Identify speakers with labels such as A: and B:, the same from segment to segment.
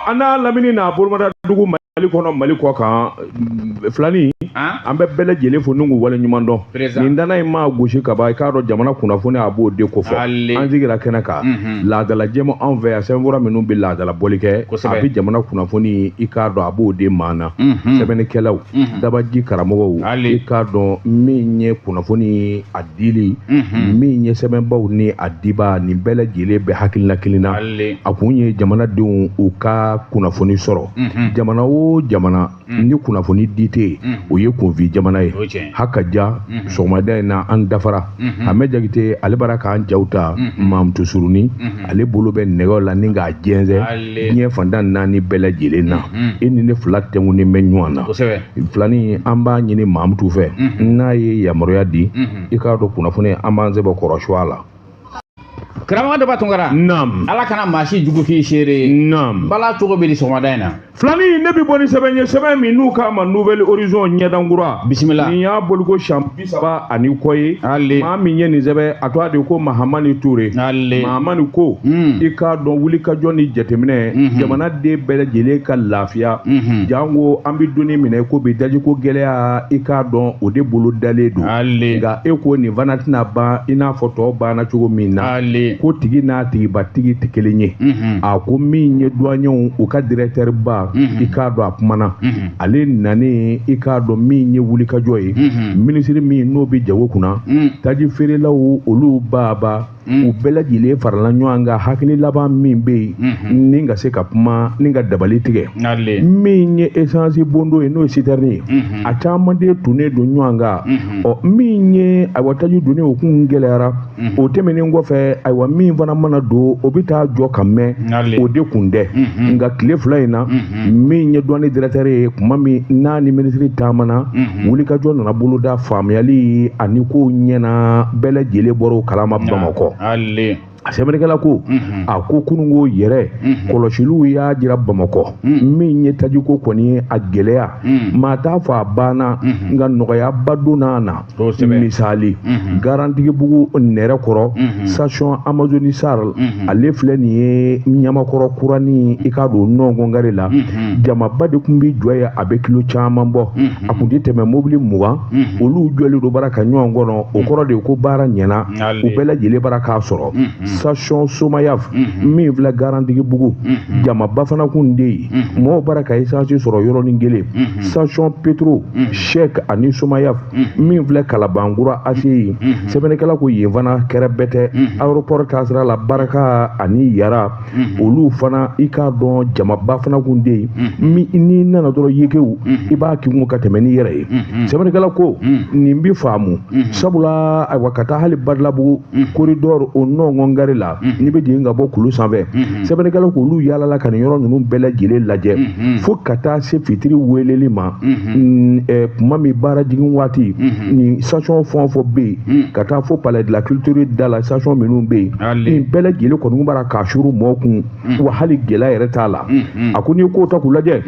A: A n'a lamini n'a bolomada dugu Mali kɔnɔ, Mali kɔ kan, filani, an bɛ bɛɛ lajɛlen fo ni k'u wale ɲuman dɔn. Nin dana in maa gosi ka ban, i k'a dɔn jamana kunnafoni a b'o de kofɔ. An sigira kɛnɛ kan, laadala jɛmu anw fɛ yan, sɛbɛnfura minnu bɛ laadala bɔli kɛ, a bɛ jamana kunnafoni, i k'a dɔn a b'o de maa na. Sɛbɛnnikɛlaw, dabaji karamɔgɔw, i k'a dɔn min ye kunnafoni a dili, min ye sɛbɛnbaw ni a diba, nin bɛɛ lajɛlen bɛ hakilina kelen na. A kun ye jamanadenw u ka kunnafoni sɔrɔ. Jamana o jamana ni kunnafoni di tɛ yen, o ye kunfin jamana ye. Haka ja sɔgɔmada in na, an dafara. Ahmed Jakite, ale bara k'an jaw ta. Mamutu Suruni, ale bolo bɛ nɛgɛw la ni k'a jɛnsɛn diɲɛ fantan naani bɛɛ lajɛlen na. E ni ne fila tɛnkunnen bɛ ɲɔgɔn na. Filani, an b'a ɲini Mamutu fɛ, n'a ye yamaruya di, i k'a dɔn kunnafoni an b'an sɛbɛn kɔrɔsu a la.
B: Karamɔgɔ Daba Tunkara.
A: Naam.
B: Ala kana maa si jugu k'i seere ye.
A: Naam.
B: Bala, cogo bɛ di sɔgɔmada in na?
A: Filani, ne bɛ bɔ ni sɛbɛn ye, sɛbɛn min n'u k'a ma Nouvel Horizon, ɲɛdankura.
B: Bisimila.
A: Nin y'a boliko siɲɛ 30 ni kɔ ye. Maa min ye nin sɛbɛn, a tɔgɔ de ko Mahamani Ture. Mahamani ko, i k'a dɔn wulikajɔ ni jateminɛ, jamanaden bɛɛ lajɛlen ka lafiya, janko an bɛ donni minɛ ko bi, dajiko gɛlɛya, i k'a dɔn o de bolo dalen don. Nka e ko nin fana tɛna ban i n'a fɔ tɔw banna cogo min na. Ko tigi n'a tigibatigi tɛ kelen ye. A ko min ye douaniers u ka directeur ba, i k'a dɔn a kumana. Ale nanen, i k'a dɔn min ye wulikajɔ ye, minisiri min n'o bɛ jago kunna, taji feerelaw olu baba, u bɛɛ lajɛlen farala ɲɔgɔn kan, hakili laban min bɛ yen ni ka se ka kuma ni ka dabali tigɛ. Min ye essence bondo ye, n'o ye citerne ye, a caman de tunnen don ɲɔgɔn kan. Ɔ, min ye ayiwa taji donnen, o kun gɛlɛyara. O tɛmɛnen kɔfɛ, ayiwa, min fana mana don, o bɛ taa jɔ ka mɛn, o de kun tɛ. Nka tile 2 in na, min ye douane directeur ye, kuma min n'a ni minisiri taamana, wulikajɔ nana boloda, faamuyali ani kow ɲɛna, bɛɛ lajɛlen bɔra o kalama Bamakɔ. A sɛbɛnnikɛla ko, a ko kununko yɛrɛ kɔlɔsiliw y'a jira Bamakɔ, min ye tajiko kɔni ye, a gɛlɛya, maa t'a fɔ a banna, nka nɔgɔyaba donna a na. Misali, Garantigibugu nɛrɛ kɔrɔ, station Amazoni Sarl, ale filɛ nin ye Ɲamakɔrɔ kurani, i k'a don nɔngɔngari la, jamaba de tun bɛ jɔ ye, a bɛ kilo caman bɔ, a kun tɛ tɛmɛ mobili 20, olu jɔlen don bara ka ɲɔgɔn kɔnɔ. O kɔrɔ de ye ko baara ɲɛna, u bɛɛ lajɛlen bara k'a sɔrɔ. Station Somayaf min filɛ Garantigibugu, jamaba fana kun de yen, mɔgɔw bara ka essence sɔrɔ yɔrɔnin kelen. Station Petro Shek ani Somayaf min filɛ Kalabankura ACI, sɛbɛnnikɛla ko yen fana kɛrɛ bɛɛ tɛ. Aéroport taasira la, Baraka ani Yara, olu fana, i k'a dɔn jamaba fana kun de yen, n'i nana dɔrɔn yekew i b'a k'i kun ka tɛmɛ n'i yɛrɛ ye. Sɛbɛnnikɛla ko nin bi faamu, sabula ayiwa ka taa hali Badilabugu corridor o nɔngɔngari la, n'i bɛ jigin ka bɔ kulu sanfɛ, sɛbɛnnikɛla k'olu yaalala ka nin yɔrɔ ninnu bɛɛ lajɛlen lajɛ fo ka taa se fitiri weleli ma. Kuma min baara jigin waati, nin station fɛn o fɛn bɛ yen, ka taa fo Palais de la Culture da la, station minnu bɛ yen, nin bɛɛ lajɛlen kɔni b'ara k'a suru mɔɔw kun, wa hali gɛlɛya yɛrɛ t'a la. A ko n'i ye kow ta k'u lajɛ,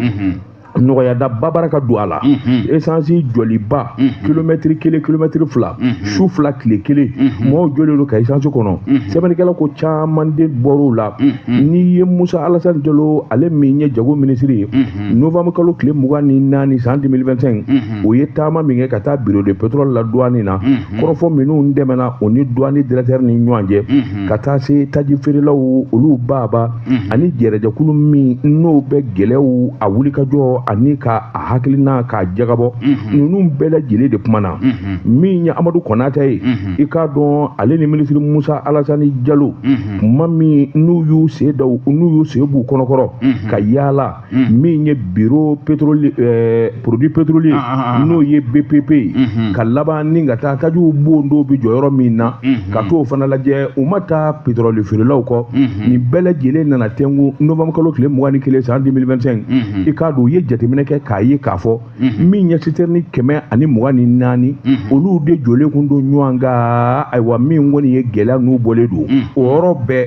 A: nɔgɔyada babara ka don a la. Essence jɔliba, kilomɛtiri 1, kilomɛtiri 2, su 2, tile 1, mɔgɔw jɔlen don ka essence kɔnɔ. Sɛbɛnnikɛla ko caman de bɔr'o la. N'i ye Musa Alasani Jalo, ale min ye jago minisiri ye, novembre kalo tile 24 san 2025, o ye taama min kɛ ka taa bureau de pétrole la douane na, kɔrɔfɔ minnu dɛmɛna o ni douane directeur ni ɲɔgɔn cɛ, ka taa se taji feerelaw olu baba ani jɛrɛjɛkulu min n'o bɛ gɛlɛyaw a wulikajɔ ani ka a hakilina k'a jagabɔ, ninnu bɛɛ lajɛlen de kumana. Min ye Amadu Kɔnatɛ ye, i k'a dɔn ale ni minisiri Musa Alasani Jalo, kuma min n'u y'u sen da, n'u y'u sen b'u kɔnɔkɔrɔ ka yaala, min ye bureau pétrole produit pétrolier, n'o ye BPP ye, ka laban ni ka taa tajiw bon dɔw bɛ jɔ yɔrɔ min na, ka t'o fana lajɛ, u ma taa pétrole feerelaw kɔ. Nin bɛɛ lajɛlen nana tɛnku novembre kalo tile 21 san 2025. I k'a dɔn u ye jateminɛ kɛ k'a ye k'a fɔ min ye citerne 124 olu de jɔlen kun don ɲɔgɔn kan ayiwa min kɔni ye gɛlɛya n'u bɔlen don o yɔrɔ bɛɛ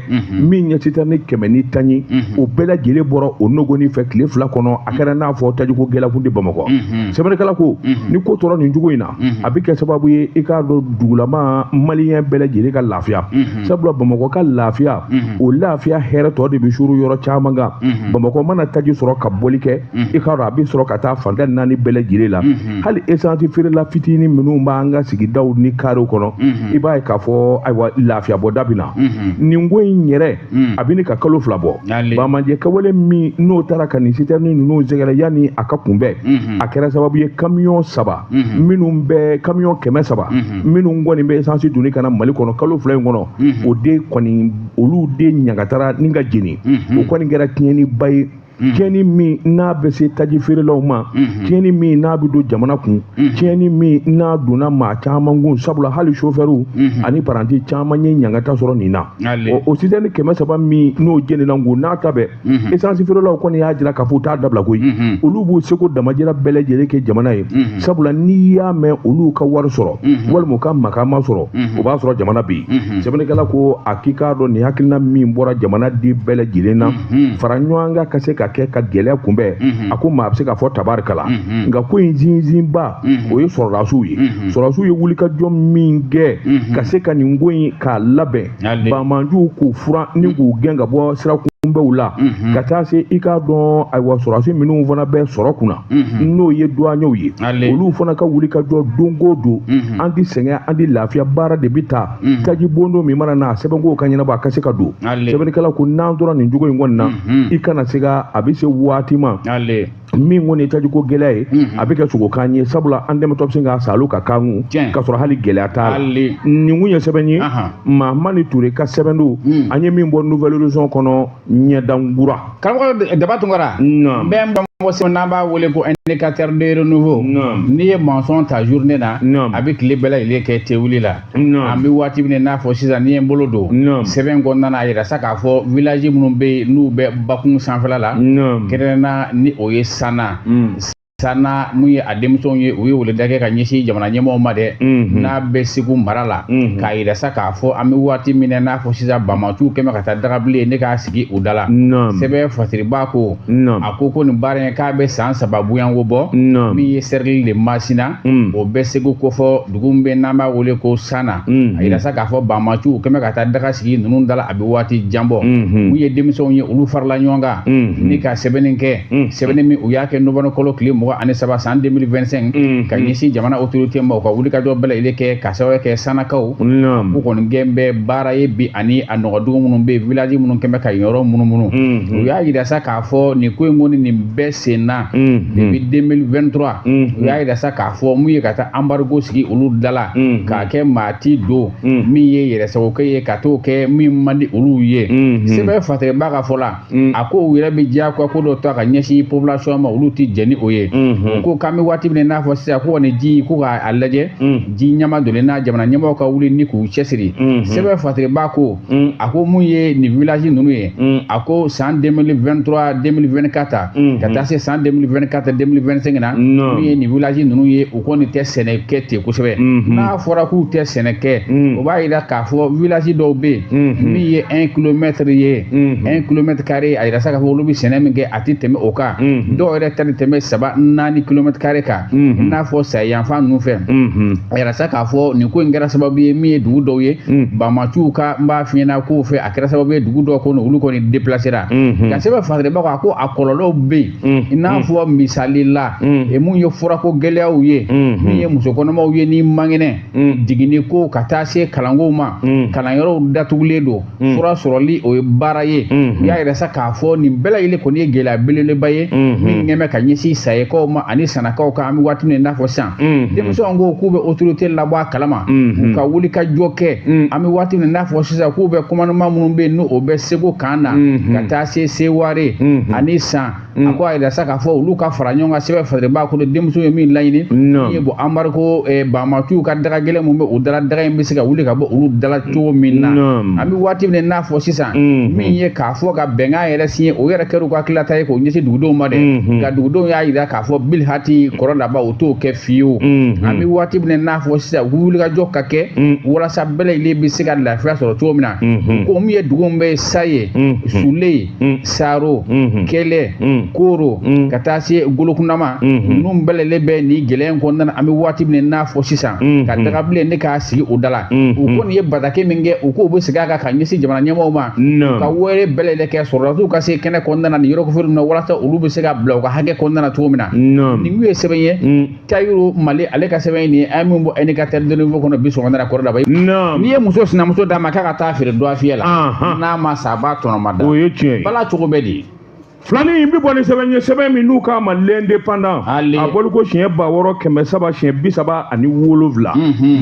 A: min ye citerne 110 ye o bɛɛ lajɛlen bɔra o nɔgɔni fɛ tile 2 kɔnɔ a kɛra n'a fɔ tajiko gɛlɛya kun tɛ Bamakɔ sɛbɛnnikɛla ko ni ko tora nin cogo in na a bɛ kɛ sababu ye i k'a dɔn dugulama maliyɛn bɛɛ lajɛlen ka lafiya sabula Bamakɔ ka lafiya o lafiya hɛrɛ tɔ de bɛ suru yɔrɔ caman kan Bamakɔ mana taji sɔrɔ ka bɔli kɛ i k'a dɔn a bɛ sɔrɔ ka taa fantan 4 bɛɛ lajɛlen la hali essence feerela fitinin minnu b'an ka sigidaw ni karew kɔnɔ i b'a ye k'a fɔ ayiwa lafiya bɔda bɛ na nin ko in yɛrɛ a bɛ ne ka kalo 2 bɔ Bamanjɛ kawale min n'o taara ka nin citerne ninnu sɛgɛrɛ yanni a ka kunbɛn a kɛra sababu ye camion 3 minnu bɛ camion 300 minnu kɔni bɛ essence donni ka na Mali kɔnɔ kalo 2 in kɔnɔ o de kɔni olu de ɲagatara ni ka jeni o kɔni kɛra tiɲɛniba ye tiɲɛni min n'a bɛ se taji feerelaw ma tiɲɛni min n'a bɛ don jamana kun tiɲɛni min n'a donna maa caman kun sabula hali sofɛriw ani paranti caman ye ɲangata sɔrɔ nin na o citerne 300 min n'o jenina kun n'a ta bɛɛ essence feerelaw kɔni y'a jira k'a fɔ u t'a dabila koyi olu b'u seko damajira bɛɛ lajɛlen kɛ jamana ye sabula n'i y'a mɛn olu ka wari sɔrɔ walima u ka makama sɔrɔ o b'a sɔrɔ jamana bɛ yen sɛbɛnnikɛla ko a k'i k'a dɔn nin hakilina min bɔra jamana den bɛɛ lajɛlen na fara ɲɔgɔn kan ka se ka kɛ ka gɛlɛya kunbɛn a ko maa bɛ se k'a fɔ tabarikala nka ko in sinsinba o ye sɔrɔdasiw ye sɔrɔdasiw ye wulikajɔ min kɛ ka se ka nin ko in k'a labɛn banmanjuw k'u furan ni k'u gɛn ka bɔ sira kunbɛnw la ka taa se i k'a dɔn ayiwa sɔrɔdasi minnu fana bɛ sɔrɔ kunna n'o ye douaniers ye olu fana ka wulikajɔ don o don an ti sɛgɛn an ti lafiya baara de bɛ taa taji bondo min mana na sɛbɛnko ka ɲɛnabɔ a ka se ka don sɛbɛnnikɛla ko n'an tora nin cogo in kɔni na i kana se ka a bɛ se waati ma min kɔni ye tajiko gɛlɛya ye a bɛ kɛ sogokan ye sabula an dɛmɛtɔ bɛ se ka salo ka kan kun ka sɔrɔ hali gɛlɛya t'a la nin kun ye sɛbɛn ye Mahamani Ture ka sɛbɛn don an ye min bɔ Nouvel Horizon kɔnɔ ɲɛdankura
B: karamɔgɔ Daba Tunkara n bɛ n bɔ sɛbɛn n'an b'a wele ko indicateur de renouveau n'i ye maçon ta journée na a bɛ tile bɛɛ lajɛlen kɛ tewuli la an bɛ waati min n'a fɔ sisan n'i ye n bolo don sɛbɛn kɔnɔna na a yira sa k'a fɔ village minnu bɛ yen n'u bɛ bakun sanfɛla la kɛrɛnkɛrɛnnenya ni o ye Sana Sana mun ye a denmisɛnw ye u ye weleda kɛ ka ɲɛsin jamana ɲɛmɔgɔw ma dɛ n'a bɛ Segu mara la k'a yira sa k'a fɔ an bɛ waati min na n'a fɔ sisan banbaanciw kɛmɛ ka taa dagabilen ne k'a sigi u da la sɛbɛn fasiriba ko a ko nin baara in k'a bɛ san 3 bonyanko bɔ min ye cercle de Masina o bɛ Segu kofɔ dugu min bɛ n'an b'a wele ko Sana a yira sa k'a fɔ banbaanciw kɛmɛ ka taa daga sigi ninnu da la a bɛ waati jan bɔ mun ye denmisɛnw ye olu farala ɲɔgɔn kan ni ka sɛbɛnni kɛ sɛbɛnni min u y'a kɛ novembre kalo tile 23 san 2025 ka ɲɛsin jamana autorité ma u ka wulikajɔ bɛɛ lajɛlen kɛ ka sababu kɛ Sanakaw k'u kɔni gɛn bɛ baara ye bi ani a nɔgɔdugu minnu bɛ yen village minnu kɛn bɛ ka yɔrɔ munumunu u y'a yira sa k'a fɔ nin ko in kɔni nin bɛɛ sen na depuis 2023 u y'a yira sa k'a fɔ mun ye ka taa embargo sigi olu da la k'a kɛ maa ti don min ye yɛrɛsagokɛ ye ka t'o kɛ min man di olu ye sɛbɛn fasiriba ka fɔ la a ko u yɛrɛ bɛ diyagoya ko dɔ ta ka ɲɛsin population ma olu tɛ jɛn ni o ye u ko k'an bɛ waati min n'a fɔ sisan ko nin ji ko k'a lajɛ ji ɲama donnen n'a jamana ɲɛmɔgɔw ka wuli ni k'u cɛsiri sɛbɛn fasiriba ko a ko mun ye nin village ninnu ye a ko san 2023 2024 ka taa se san 2024 2025 na mun ye nin village ninnu ye u kɔni tɛ sɛnɛ kɛ ten kosɛbɛ n'a fɔra k'u tɛ sɛnɛ kɛ o b'a yira k'a fɔ village dɔw bɛ yen min ye 1 kilomètre ye 1 kilomètre carré a yira sa k'a fɔ olu bɛ sɛnɛ min kɛ a tɛ tɛmɛ o kan dɔw yɛrɛ ta tɛ tɛmɛ 3 4 kilomètre carré kan i n'a fɔ sayanfan ninnu fɛ a yira sa k'a fɔ nin ko in kɛra sababu ye min ye dugu dɔw ye banbaanciw ka n b'a f'i ɲɛna k'o fɛ a kɛra sababu ye dugu dɔw kɔnɔ olu kɔni déplacera ka sɛbɛn fasiriba ko a ko a kɔlɔlɔw bɛ yen i n'a fɔ misali la mun ye furako gɛlɛyaw ye min ye muso kɔnɔmaw ye ni mankɛnɛ jiginni ko ka taa se kalankow ma kalanyɔrɔw datugulen don fura sɔrɔli o ye baara ye u y'a yira sa k'a fɔ nin bɛɛ lajɛlen kɔni ye gɛlɛya belebeleba ye min kɛn bɛ ka ɲɛsin sayekaw Kayikaw ma ani Sanakaw kan. An bɛ waati min na i n'a fɔ sisan, denmisɛnw ko k'u bɛ autorité labɔ a kalama, u ka wuli ka jɔ kɛ. An bɛ waati min na i n'a fɔ sisan, k'u bɛ commandement minnu bɛ yen, n'o o bɛ Segu kan na, ka taa se Seware ani San, a ko a yira sa k'a fɔ olu ka fara ɲɔgɔn kan. Sɛbɛn fasiriba ko denmuso ye min laɲini min ye, bon, embargo, banbaanciw ka daga gɛlɛn mun bɛ u dala, daga in bɛ se ka wuli ka bɔ olu dala cogo min na. An bɛ waati min na i n'a fɔ sisan, min ye k'a fɔ ka bɛnkan yɛrɛ signé, o yɛrɛ kɛra u ka hakililata ye k'o ɲɛsin dugudenw ma dɛ. Nka dugudenw y'a yira k'a fɔ bil hati kɔrɔ laban, o t'o kɛ fiyewu. An bɛ waati min na i n'a fɔ sisan, wulikajɔ ka kɛ walasa bɛɛ lajɛlen bɛ se ka lafiya sɔrɔ cogo min na. Ko min ye dugu min bɛ Saye, Sule, Saro, Kɛlɛ, Koro, ka taa se Golokundama, ninnu bɛɛ lajɛlen bɛ nin gɛlɛya in kɔnɔna na. An bɛ waati min na i n'a fɔ sisan, ka dagabilen ne k'a sigi o da la, u ko nin ye bataki min kɛ, u k'u bɛ segin a kan ka ɲɛsin jamana ɲɛmɔgɔw ma, ka wele bɛɛ lajɛlen kɛ sɔrɔdasiw ka se kɛnɛ kɔnɔna na nin yɔrɔ kofɔlen na, walasa olu bɛ se ka bila u ka hakɛ kɔnɔna na cogo min na. Nin ye sɛbɛn ye, Tayiru Mali ale ka sɛbɛn nin ye, an ye min bɔ Indicateur de Renouveau kɔnɔ bi sɔgɔmada la. Kɔrɔ laban, n'i ye muso sinamuso d'a ma k'a ka taa feere dɔ fiyɛ la, n'a ma sa, a b'a tɔnɔma da.
A: O ye tiɲɛ ye.
B: Bala, cogo bɛ di?
A: Filanin in bɛ bɔ ni sɛbɛn ye, sɛbɛn min n'u k'a ma L'Indépendant, a bɔli ko siɲɛ 6337.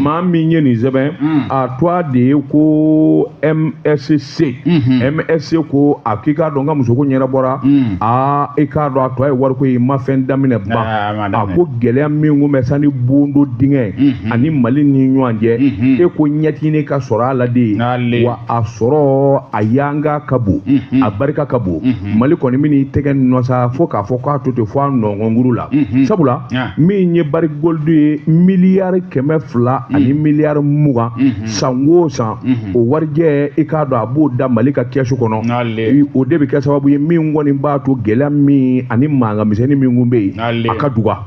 A: Maa min ye nin sɛbɛn, a tɔgɔ de ye ko MSC. MSC ko a k'i k'a dɔn n ka musoko ɲɛnabɔra. Aa, i k'a dɔn a tɔ ye wariko ye, ma fɛn daminɛ ban. A ko gɛlɛya min kun bɛ sani bondo dingɛ ani Mali ni ɲɔgɔn cɛ, e ko ɲɛtini ka sɔrɔ a la de ye wa, a sɔrɔ a yanga ka bon, a barika ka bon. Mali kɔni bɛn'i tɛgɛ nɔ sa fo k'a fɔ k'a to ten fo a nɔngɔnkuru la, sabula min ye Barrick Gold ye, 200 miliyari ani 20 miliyari san o san, o warijɛ, i k'a dɔn a b'o da Mali ka kɛsu kɔnɔ. O de bɛ kɛ sababu ye min kɔni b'a to gɛlɛya min ani mankan misɛnnin min kun bɛ yen, a ka duga.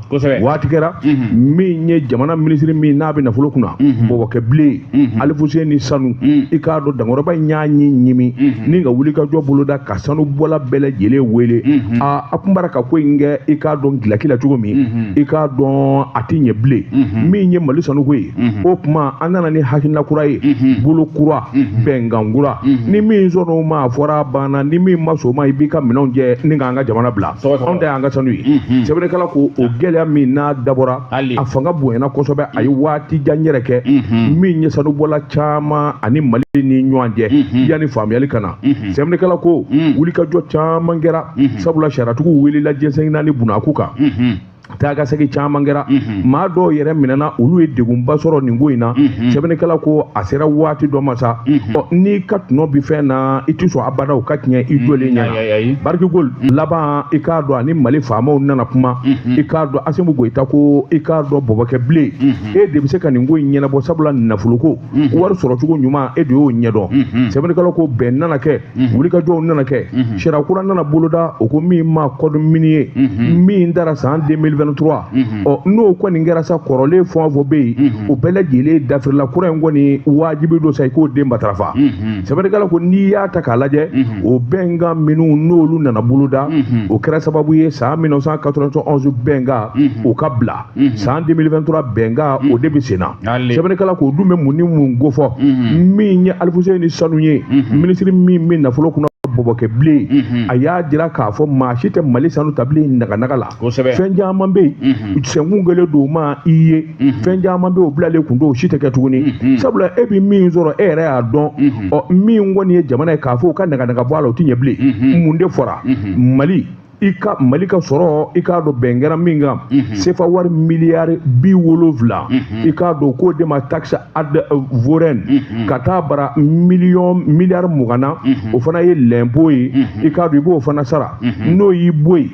A: Waati kɛra min ye, jamana minisiri min n'a bɛ nafolo kunna, Bɔbɔkɛ Bilen Alifuseni Sanu, i k'a dɔn dankɔrɔba in y'a ɲi ɲimi ni ka wulikajɔ boloda ka sanu bɔla bɛɛ lajɛlen wele. A kun bara ka ko in kɛ, i k'a dɔn gilaki la cogo min, i k'a dɔn a ti ɲɛ bilen. Min ye Mali sanuko ye, o tuma an nana ni hakilina kura ye, bolo kura, bɛnkan kura. Ni min sɔnna o ma, a fɔra a banna. Ni min ma sɔn o ma, i b'i ka minɛnw jɛ ni k'an ka jamana bila. Anw ta y'an ka sanu ye. Sɛbɛnnikɛla ko o gɛlɛya min n'a dabɔra, a fanga bonyana kosɛbɛ. A ye waati jan yɛrɛ kɛ min ye sanubɔla caman ani Mali ni ɲɔgɔn cɛ yanni faamuyali ka na. Sɛbɛnnikɛla ko wulikajɔ caman kɛra, sabula sariyatigiw welela diɲɛsɛn naani bunakun kan, taa ka segin caman kɛra, maa dɔw yɛrɛ minɛna, olu ye degunba sɔrɔ nin ko in na. Sɛbɛnnikɛla ko a sera waati dɔ ma sa, ɔ, n'i ka tɔnɔ bi fɛn na, i ti sɔn abada o ka tiɲɛ i jɔlen ɲɛna. Barrick Gold laban, i k'a dɔn ani Mali faamaw nana kuma. I k'a dɔn Asimi Goyita ko i k'a dɔn Bɔbɔkɛ Bilen, e de bɛ se ka nin ko in ɲɛnabɔ, sabula nafoloko wari sɔrɔcogo ɲuman, e de y'o ɲɛdɔn. Sɛbɛnnikɛla ko bɛn nana kɛ, wulikajɔw nana kɛ, sariya kura nana boloda. O ko min ma code minier min dara san 2023, ɔ, n'o kɔni kɛra sa, kɔrɔlen fɛn o fɛn bɛ yen, o bɛɛ lajɛlen dafirila. Kura in kɔni wajibi don sa i k'o den matarafa. Sɛbɛnnikɛla ko n'i y'a ta k'a lajɛ, o bɛnkan minnu n'olu nana boloda, o kɛra sababu ye san 1991 bɛnkan o ka bila, san 2023 bɛnkan o de bɛ sen na. Sɛbɛnnikɛla ko o dun bɛ mun ni mun kofɔ? Min ye Alifuseni Sanu ye, minisiri min bɛ nafolo kunna, Bɔbɔkɛ Bilen, a y'a jira k'a fɔ maa si tɛ Mali sanu ta bilen naganaga la. Fɛn caman bɛ yen, sɛnkun kɛlen don o ma i ye, fɛn caman bɛ yen, o bilalen kun don, o si tɛ kɛ tuguni, sabula e bɛ min sɔrɔ, e yɛrɛ y'a dɔn. Ɔ, min kɔni ye jamana ye, k'a fɔ o ka naganaga bɔ a la, o tɛ ɲɛ bilen. Mun de fɔra? Mali, i ka Mali ka sɔrɔ, i k'a dɔn bɛn kɛra min kan, sefa wari 70 miliyari, i k'a dɔn k'o de ma taxe ad valorem, ka taa bara 20 miliyari na, o fana ye l'impôt ye, i k'a dɔn i b'o fana sara. N'o y'i bɔ yen,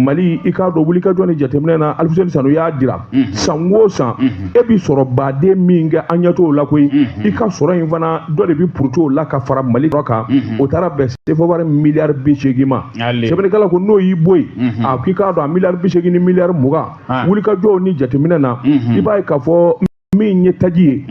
A: Mali, i k'a dɔn wulikajɔ ni jateminɛ na, Alifuseni Sanu y'a jira, san o san e bi sɔrɔ baden min kɛ, an ɲɛ t'o la koyi. I ka sɔrɔ in fana, dɔ de bi puruti o la ka fara Mali sɔrɔ kan, o taara bɛn sefa wari 80 miliyari ma. Sɛbɛnnikɛla ko n'o y'i bɔ yen, a k'i k'a dɔn a 80 miliyari ni 20 miliyari, wulikajɔw ni jateminɛ na, i b'a ye k'a fɔ min ye taji ye.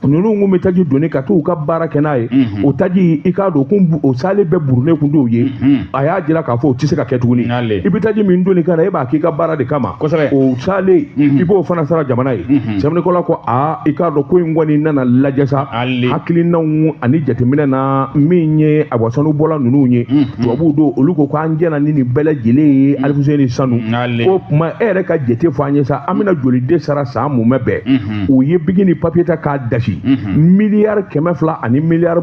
A: Ninnu kun bɛ taji doni ka t'u ka baara kɛ n'a ye, o taji i k'a dɔn kun o salen bɛɛ burunen kun t'o ye. A y'a jira k'a fɔ o tɛ se ka kɛ tuguni. I bɛ taji min doni ka na, e b'a k'i ka baara de kama, o salen i b'o fana sara jamana ye. Sɛbɛnnikɛla ko aa, i k'a dɔn ko in kɔni nana lajɛ sa, hakilinaw ani jateminɛ na min ye awa sanubɔla ninnu ye, tubabuw don, olu ko k'an jɛna ni nin bɛɛ lajɛlen ye Alifuseni Sanu. Ko tuma e yɛrɛ ka jate fɔ an ye sa, an bɛna joli de sara san mumɛ bɛɛ? U ye bigi ni papiye ta k'a dasi, 200 miliyari ani 20 miliyari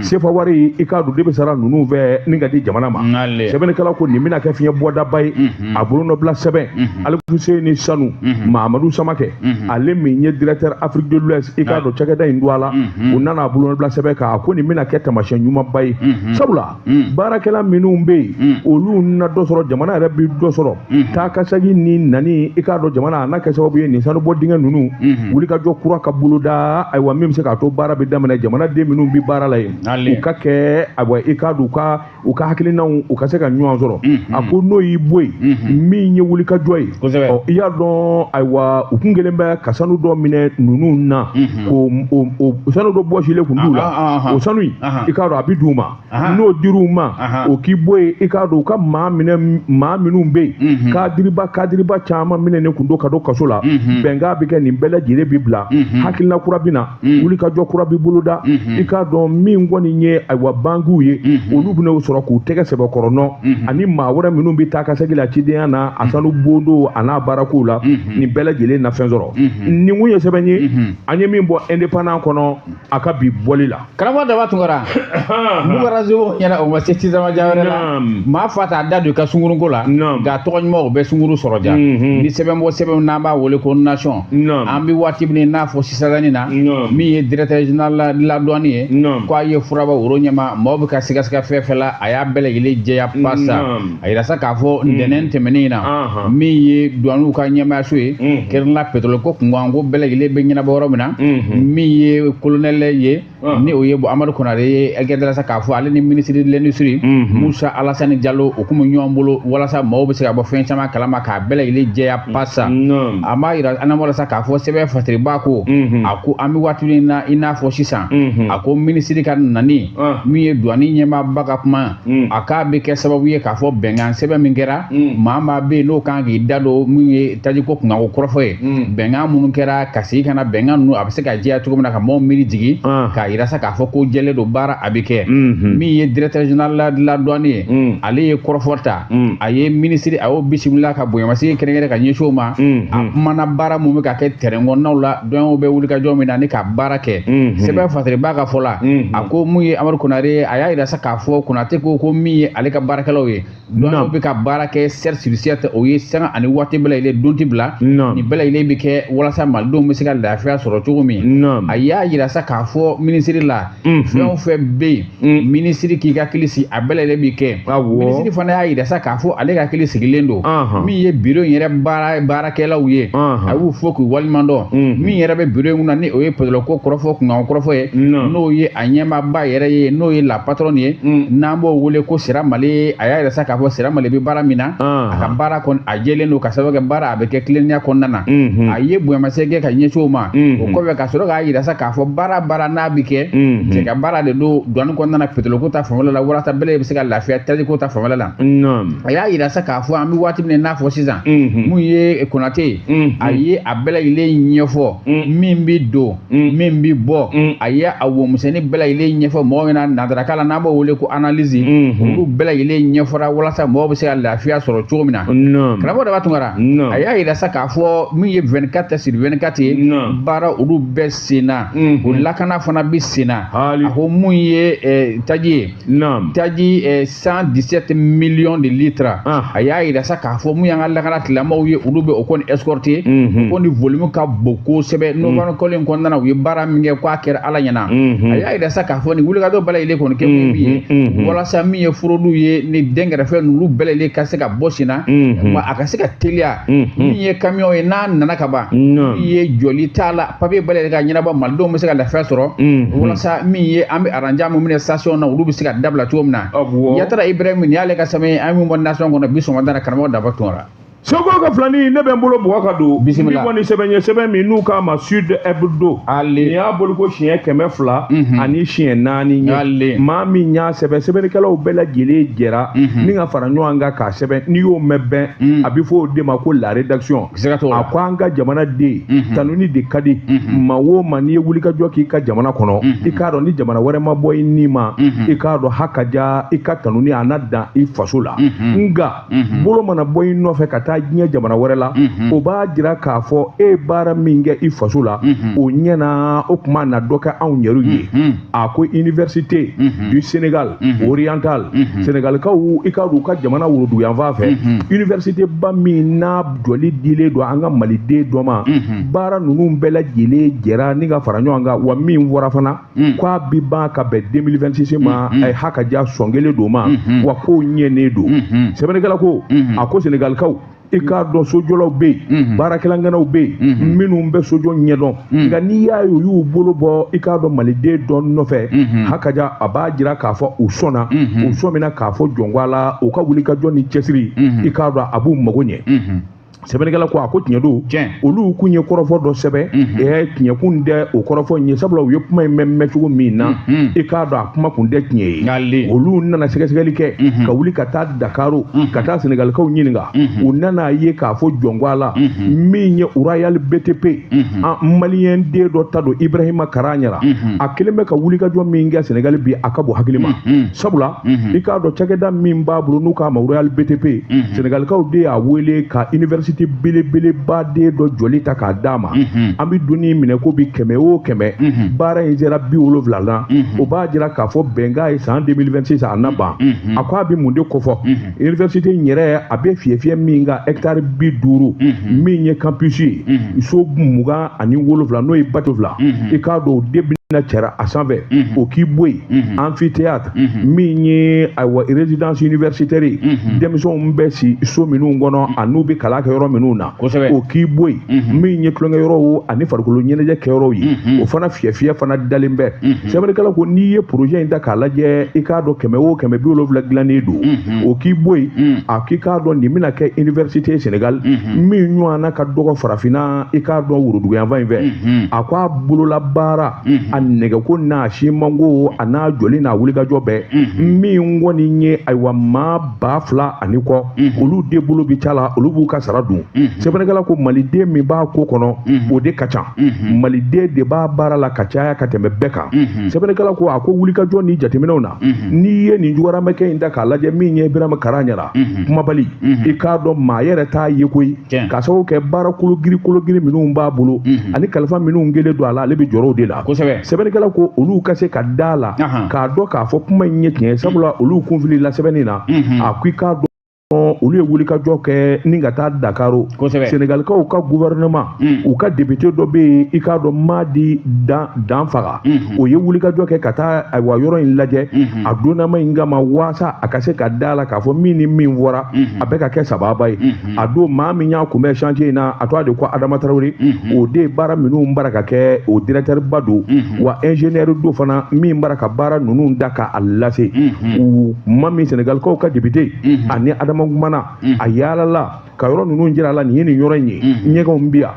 A: sefa wari, i k'a dɔn de bɛ sara ninnu fɛ ni ka di jamana ma. Sɛbɛnnikɛla ko nin bɛna kɛ fiɲɛ bɔdaba ye. A bolonɔbila sɛbɛn, Alifuseni Sanu, Mahamadu Samakɛ, ale min ye directeur Afrique de l'Ouest, i k'a dɔn cakɛda in don a la, u nana a bolonɔbila sɛbɛn kan. A ko nin bɛna kɛ taamasiyɛn ɲumanba ye, sabula baarakɛla minnu bɛ yen, olu na dɔ sɔrɔ, jamana yɛrɛ bɛ dɔ sɔrɔ taa ka segin ni nani. I k'a dɔn jamana a n'a kɛ sababu ye nin sanubɔ dingɛ ninnu wulikajɔ kura ka boloda, ayiwa, min bɛ se k'a to baara bɛ daminɛ, jamanaden minnu bɛ baara la yen, u ka kɛ, ayiwa, i k'a dɔn u ka hakilinaw u ka se ka ɲɔgɔn sɔrɔ. A ko n'o y'i bɔ yen, min ye wulikajɔ ye, ɔ, i y'a dɔn, ayiwa, u kun kelen bɛ ka sanu dɔ minɛ ninnu na, k'o o sanu dɔ bɔsilen kun d'u la. O sanu in, i k'a dɔn a bɛ d'u ma. N'o dir'u ma, o k'i bɔ yen, i k'a dɔn u ka maa minɛ, maa minnu bɛ yen, kadiriba caman minɛnen kun don ka don kaso la, bɛnkan bɛ kɛ, nin bɛɛ lajɛlen bɛ bila, hakilina kura bɛ na, wulikajɔ kura bɛ boloda. I k'a dɔn min kɔni ye, ayiwa, bankiw ye, olu bɛna sɔrɔ k'u tɛgɛ sɛbɛkɔrɔ nɔ, ani maa wɛrɛ minnu bɛ taa ka segin la cidenya na, a sanu bondo a n'a baarakow la, nin bɛɛ lajɛlen na fɛn sɔrɔ. Nin kun ye sɛbɛn ye an ye min bɔ Indépendant kɔnɔ a ka bi bɔli la.
B: Karamɔgɔ Daba Tunkara, Bukara Zogo ɲɛna, o ma se Tizama wɛrɛ la, maa fa t'a da don i ka sunkuruko la, nka tɔgɔ ɲuman o bɛ sunkuru sɔrɔ ja. Ni sɛbɛn bɔ sɛbɛn n'an b'a wele ko Nation, an bɛ waati min n'a fɔ sisan na, min ye directeur général de la douane ye, ko a ye furaba woro ɲɛma, maaw bɛ ka sigasiga fɛn fɛn la, a y'a bɛɛ lajɛlen jɛya pasa. A yira sa k'a fɔ ntɛnɛn tɛmɛnen in na, min ye douane ka ɲɛmaayaso ye, kɛrɛnkɛrɛnnenya pétrole ko kunkan ko bɛɛ lajɛlen bɛ ɲɛnabɔ yɔrɔ min na, min ye colonel ye, ni o ye Amadu Konare ye, ɛgɛdala sa k'a fɔ ale ni ministre de l'Industrie Musa Alasani Jalo, o kun bɛ ɲɔgɔn bolo walasa maaw bɛ se ka bɔ fɛn caman kalama k'a bɛɛ lajɛlen jɛya pasa. A b'a yira an na sa k'a fɔ sɛbɛn fasiriba ko, a ko an bɛ waati min na i n'a fɔ sisan, a ko minisiri ka nani, min ye douane ɲɛmaaba ka kuma, a k'a bɛ kɛ sababu ye k'a fɔ bɛnkan sɛbɛn min kɛra, maa maa bɛ yen n'o kan k'i da don min ye tajiko kunkanko kɔrɔfɔ ye, bɛnkan minnu kɛra ka segin ka na, bɛnkan ninnu a bɛ se ka jɛya cogo min na ka maaw miiri jigin, k'a yira sa k'a fɔ ko jɛlen don, baara a bɛ kɛ. Min ye directeur général de la douane ye, ale ye kɔrɔfɔ ta, a ye minisiri a y'o bisimila ka bonyamasegin kɛrɛnkɛrɛn ka ɲɛsin o ma. A kumana baara mun bɛ ka kɛ terrain kɔnɔnaw la, douaniers bɛ wuli ka jɔ min na ni ka baara kɛ. Sɛbɛn fasiriba ka fɔ la, a ko mun ye Amadu Konare ye, a y'a yira sa k'a fɔ Konate ko min ye ale ka baarakɛlaw ye, douaniers bɛ ka baara kɛ 7 sur 7, o ye sanga ani waati bɛɛ lajɛlen, don ti bila, nin bɛɛ lajɛlen bɛ kɛ walasa malidenw bɛ se ka lafiya sɔrɔ cogo min. A y'a yira sa k'a fɔ minisiri la, fɛn o fɛn bɛ yen, minisiri k'i ka hakili sigi, a bɛɛ lajɛlen bɛ kɛ. Minisiri fana y'a yira sa k'a fɔ ale ka hakili sigilen don. Min ye bureau in yɛrɛ baarakɛlaw ye, a y'u fo k'u waleɲuman dɔn. Min yɛrɛ bɛ bureau in kunna, ni o ye pétrole ko kɔrɔfɔ kunkan kɔrɔfɔ ye, n'o ye a ɲɛmaaba yɛrɛ ye, n'o ye la patronne ye, n'an b'o wele ko Sira Mali, a y'a yira sa k'a fɔ Sira Mali bɛ baara min na, a ka baara kɔni a jɛlen don, ka sababu kɛ baara a bɛ kɛ tilennenya kɔnɔna na. A ye bonyamasegin kɛ ka ɲɛsin o ma. O kɔfɛ ka sɔrɔ k'a yira sa k'a fɔ baara baara n'a bɛ kɛ, cɛ ka baara de don douane kɔnɔna na, pétrole ko ta fanfɛla la, walasa bɛɛ bɛ se ka lafiya taji ko ta fanfɛla la. A y'a yira sa k'a fɔ an bɛ waati min n'a fɔ sisan, mun ye Konate ye, a ye a bɛɛ lajɛlen ɲɛfɔ, min bɛ don, min bɛ bɔ, a ye a womisɛnnin bɛɛ lajɛlen ɲɛfɔ mɔgɔw ɲɛna nanzarakan la, n'an b'o wele ko analyse, olu bɛɛ lajɛlen ɲɛfɔra walasa mɔgɔw bɛ se ka lafiya sɔrɔ cogo min na. Karamɔgɔ Daba Tunkara, a y'a yira sa k'a fɔ min ye 24 sur 24 ye, baara olu bɛɛ sen na, o lakana fana bɛ sen na. A ko mun ye taji ye, taji 117 millions de litres, a y'a yira sa k'a fɔ mun y'an ka lakana tigilamɔgɔw ye, olu bɛ o kɔni escorter, o kɔni volume ka bon kosɛbɛ. Novembre kalo in kɔnɔna na, u ye baara min kɛ, k'a kɛra Ala ɲɛna. A y'a yira sa k'a fɔ nin wulikajɔ bɛɛ lajɛlen kɔni kɛ mun ye, walasa min ye fraude ye ni dɛnkɛrɛfɛ ninnu bɛɛ lajɛlen ka se ka bɔ sen na, a ka se ka teliya. Min ye camion ye, n'a nana ka ban, min ye jɔli t'a la, papier bɛɛ lajɛlen ka ɲɛnabɔ, malidenw bɛ se ka lafiya sɔrɔ, walasa min ye an bɛ aranja mun minɛ station na, olu bɛ se ka dabila cogo min na. Yatara Ibrahim, nin y'ale ka sɛbɛn ye an min bɔ Nation kɔnɔ bi sɔgɔmada na, karamɔgɔ Daba Tunkara.
A: Seko ka filani ne bɛ n bolo bugɔ ka don bisimila ni sɛbɛn ye sɛbɛn min n'u k'a ma Sud Hebdo nin y'a bolo ko siɲɛ 200 ani siɲɛ 4 ye maa min y'a sɛbɛn sɛbɛnnikɛlaw bɛɛ lajɛlen jɛra ni ka fara ɲɔgɔn kan k'a sɛbɛn n'i y'o mɛn bɛn a bɛ fɔ o de ma ko la rédaction a ko an ka jamana den tanuni de ka di maa o maa n'i ye wulikajɔ k'i ka jamana kɔnɔ i k'a dɔn ni jamana wɛrɛ ma bɔ i ni ma i k'a dɔn haka ja i ka tanuni a na dan i faso la nka bolo mana bɔ i nɔfɛ ka taa diɲɛ jamana wɛrɛ la o b'a jira k'a fɔ e ye baara min kɛ i faso la o ɲɛna o tuma na dɔ kɛ anw yɛrɛw ye a ko université du Sénégal oriental Sénégalikaw i k'a dɔn u ka jamana woroduguyanfan fɛ université ba min n'a jɔli dilen don an ka maliden dɔ ma baara ninnu bɛɛ lajɛlen jɛra ni ka fara ɲɔgɔn kan wa min fɔra fana k'a bi ban ka bɛn 2026 ma haka ja sɔn kelen don ma wa kow ɲɛnen don sɛbɛnnikɛla ko a ko Sénégalikaw i k'a dɔn sojɔlaw bɛ yen baarakɛlaŋanaw bɛ yen minnu bɛ sojɔ ɲɛdɔn nka n'i y'a ye u y'u bolo bɔ i k'a dɔn maliden dɔ nɔfɛ hakaja a b'a jira k'a fɔ u sɔnna u sɔmina k'a fɔ jɔnko la u ka wulikajɔ ni cɛsiri i k'a dɔn a b'u mago ɲɛ sɛbɛnnikɛla ko a ko tiɲɛ don olu kun ye kɔrɔfɔ dɔ sɛbɛn tiɲɛ kun tɛ o kɔrɔfɔ in ye sabula u ye kuma in mɛn cogo min na i k'a dɔn a kuma kun tɛ tiɲɛ ye olu nana sɛgɛsɛgɛli kɛ ka wuli ka taa Dakaro ka taa Senegalikaw ɲininka u nana ye k'a fɔ jɔnko la min ye Royal BTP an maliyɛn den dɔ ta don Ibrahima Karaɲara a kelen bɛ ka wulikajɔ min kɛ Senegali bi a ka bon hakili ma sabula i k'a dɔn cakɛda min b'a bolo n'u k'a ma Royal BTP Senegalikaw de y'a wele ka université belebeleba den dɔ jɔli ta k'a d'a ma an bɛ donni minɛ ko bi 100 o 100 baara in sera 70 la o b'a jira k'a fɔ bɛnkan ye san 2026 a na ban a ko a bɛ mun de kofɔ université in yɛrɛ a bɛ fiyɛ min kan hectare 50 min ye campus ye so 27 n'o ye bato 2 i k'a dɔn o de bɛna cɛra a sanfɛ o k'i bɔ yen amphithéâtre min ye ayiwa résidence universitaire ye denmisɛnw bɛ si so minnu kɔnɔ a n'u bɛ kalan kɛ yɔrɔ minnu na o k'i bɔ yen min ye tulonkɛyɔrɔw ani farikolo ɲɛnajɛ kɛyɔrɔw ye o fana fiyɛ fana dalen bɛ sɛbɛnnikɛla ko n'i ye projet in ta k'a lajɛ i k'a dɔn 100 o 170 dilannen don o k'i bɔ yen a k'i k'a dɔn nin bɛna kɛ université Sénégal min ɲɔgɔnna ka dɔgɔ farafinna i k'a dɔn woroduguyanfan in fɛ a ko a bolola baara a nɛgɛko n'a simanko a n'a jɔli n'a wulikajɔ bɛɛ min kɔni ye ayiwa maa 2000 ani kɔ olu de bolo bi ca la olu b'u ka sara dun sɛbɛnnikɛla ko maliden min b'a ko kɔnɔ o de ka ca maliden de b'a baara la ka caya ka tɛmɛ bɛɛ kan sɛbɛnnikɛla ko a ko wulikajɔ ni jateminɛw na n'i ye nin jugaramɛkɛ in ta k'a lajɛ min ye Ibrahima Karaɲara kumabali i k'a dɔn maa yɛrɛ t'a ye koyi k'a sababu kɛ baara kologiri minnu b'a bolo ani kalifa minnu kɛlen don a la ale bɛ jɔrɔ o de la sɛbɛnnikɛla ko olu ka se ka da la k'a dɔn k'a fɔ kuma in ye tiɲɛ sabula olu kunfili la sɛbɛnni na a ko i k'a dɔn olu ye wulikajɔ kɛ ni ka taa Dakaro Senegalikaw ka gouvernement u ka député dɔ bɛ yen i k'a dɔn Madi Danfaga o ye wulikajɔ kɛ ka taa ayiwa yɔrɔ in lajɛ a donnama in kama waasa a ka se ka da la k'a fɔ min ni min fɔra a bɛ ka kɛ sababa ye a don maa min y'a kunbɛn chantier in na a tɔgɔ de ko Adama Traoré o de ye baara minnu bara ka kɛ o directeur ba don wa ingénieur do fana min bara ka baara ninnu da k'a lase u ma min Senegalikaw ka député ani Adama kumana a yaalala ka yɔrɔ ninnu jira la nin ye nin yɔrɔ in ye ɲɛgɛnw bi yan